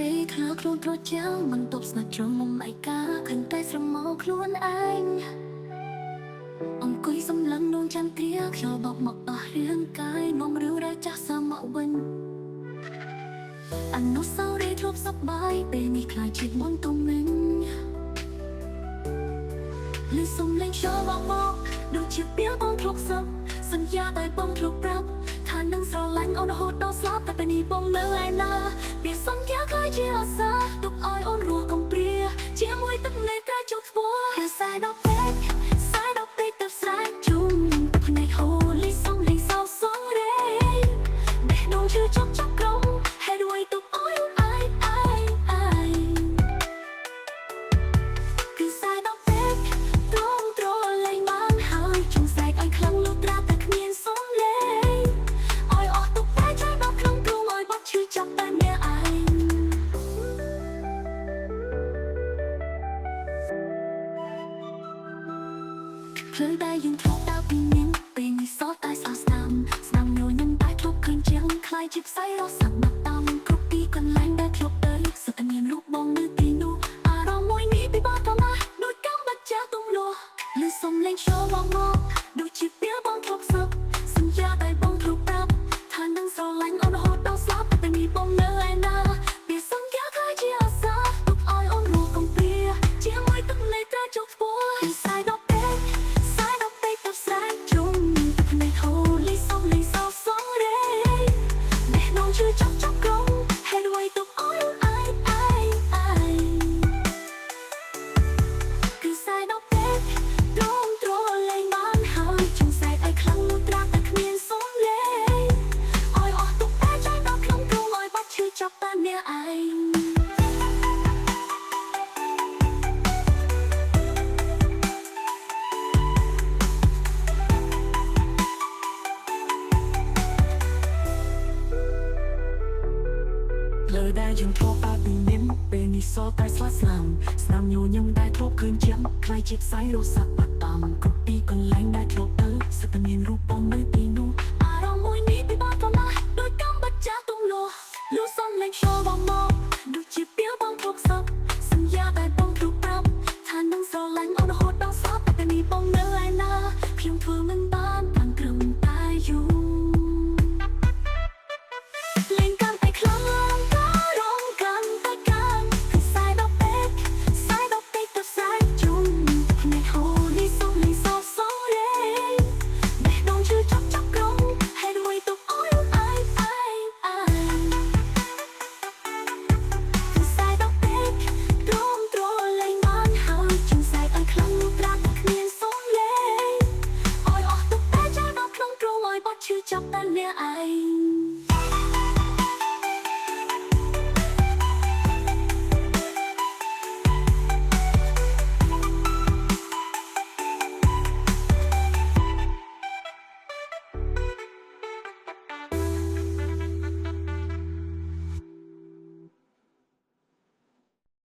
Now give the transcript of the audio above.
រីខ្លាខ្លួនត្រជាំងបន្ទប់ស្និទ្ធជ្រមុំឯកាឃើញតែស្រមោលខ្លួនឯងអង្គុយសម្លឹងដួងចន្ទ្រាខ្យល់បោកមកអស់រាងកាយនាំរឿងរ៉ាវចាស់សើមកវិញអនុស្សាវរីយ៍ធ្លាប់សប្បាយពេលនេះខ្លាចជាមុនទុំមិញ ឮសំឡេងខ្យល់បោកមកដូចជាពេលបងធ្លាប់សឹកសន្យាតែបងធ្លាប់ប្រាប់ថានឹងស្រឡាញ់អូនរហូតដល់ស្លាប់តែពេលនេះបងនៅឯណាពីសន្យាក្លាយជាអាសាទុកឲ្យអូនរស់កំព្រាជាមួយទឹកនេត្រជោគស្ពោះខ្សែដល់ពេកខ្សែដល់ពេកទៅស្រែកជុំភ្នែកហូរលីសំលេងសោសងរេបេះដូងឈឺចុកចាប់ក្រុងហេតុអ្វីទុកឲ្យអូនអាយអាយអាយ គឺខ្សែដល់ពេកត្រងត្រលែងបានហើយចង់ស្រែកឲ្យខ្លាំងលុះត្រាតែគ្មានសំឡេងឲ្យអស់ទុកតែចែកដល់ក្នុងទ្រូងឲ្យបាត់ឈឺចាប់តែម្នាក់ឯងភ្លើងតែយើងធ្លាប់ដើរពីនាងពេលនេះសតតែស្អាតស្ដាំស្ដាំញញឹមតែធ្លាប់ឃើញជាងខ្លាយជាផ្សៃរស់សាក់មកតាមគ្រប់ទីកន្លែងដែលធ្លាប់ទៅសុទ្ធតែមានរូបបងនៅទីនោះអារម្មណ៍មួយនេះពិបាកតណាស់ដូចកម្មបច្ចាទុំលោះ ឬសំលេងឈរមកមកដូចជាពេលបងធ្លាប់សឹកសន្យាតែបងធ្លាប់ប្រាប់ថានឹងស្រឡាញ់អូនរហូតដល់ស្លាប់តែមានបងនៅឯណាពេលសន្យាក្លាយជាអាសាទុកឲ្យអូនរស់កំព្រាជាមួយទឹកលេត្រជោគខ្ពស់ពីខ្សែដល់ពេកខ្សែដល់ពេកទៅស្រែកជុំទឹកភ្នែកហូរលីសំលេងសោសងរេបេះដូងឈឺចុកចាប់ក្រុងហេតុអ្វីទុកឲ្យអូនអាយអាយអាយ គឺខ្សែដល់ពេកទ្រាំទ្រលែងបានហើយចង់ស្រែកឲ្យខ្លាំងលុះត្រាតែគ្មានសំឡេងឲ្យអស់ទុកតែចែកដល់ក្នុងទ្រូងឲ្យបាត់ឈឺចាប់តែម្នាក់ឯង លើដែលយើងធ្លាប់បាពីនិមពេលនេះសល់តែស្លាស្នាមស្នាមញញឹមដែលធ្លាប់ឃើញជាងខ្លាយជាផ្សៃរសាក់បាត់តាមគ្រប់ទីកន្លែងដែលធ្លាប់ទៅសិតតែមានរូបបងនៅទីនោះ អារម្មណ៍មួយនេះពិបាកប្រមាដូចកម្មបច្ចាទុំលោះលូសំលេងខ្យល់បងមកដូចជាពេលបងធ្លាប់សឹកសន្យាតែបងធ្លាប់ប្រាប់ថានឹងស្រឡាញ់អូនរហូតដល់ស្លាប់តែនេះបងនៅឯណាខ្ញុំធ្វើមិនបានបានត្រឹមតែយូរ លេងកាន់តែខ្លាំងឡើងក៏រងកាន់តែកាន់គឺខ្សែដល់ពេកខ្សែដល់ពេកទៅស្រែកជុំភ្នែកហូរនេះសំលេងសោកសងរេបេះដូងឈឺចុកចាប់ក្រុងហេតុអ្វីទុកឲ្យអូនអាយអាយអាយគឺខ្សែដល់ពេកទ្រាំទ្រលែងបានហើយចង់ស្រែកឲ្យខ្លាំងលុះត្រាតែគ្មានសំឡេងឲ្យអស់ទុកតែចោលដល់ក្នុងទ្រូងឲ្យបាត់ឈឺចាប់តែម្នាក់ឯង។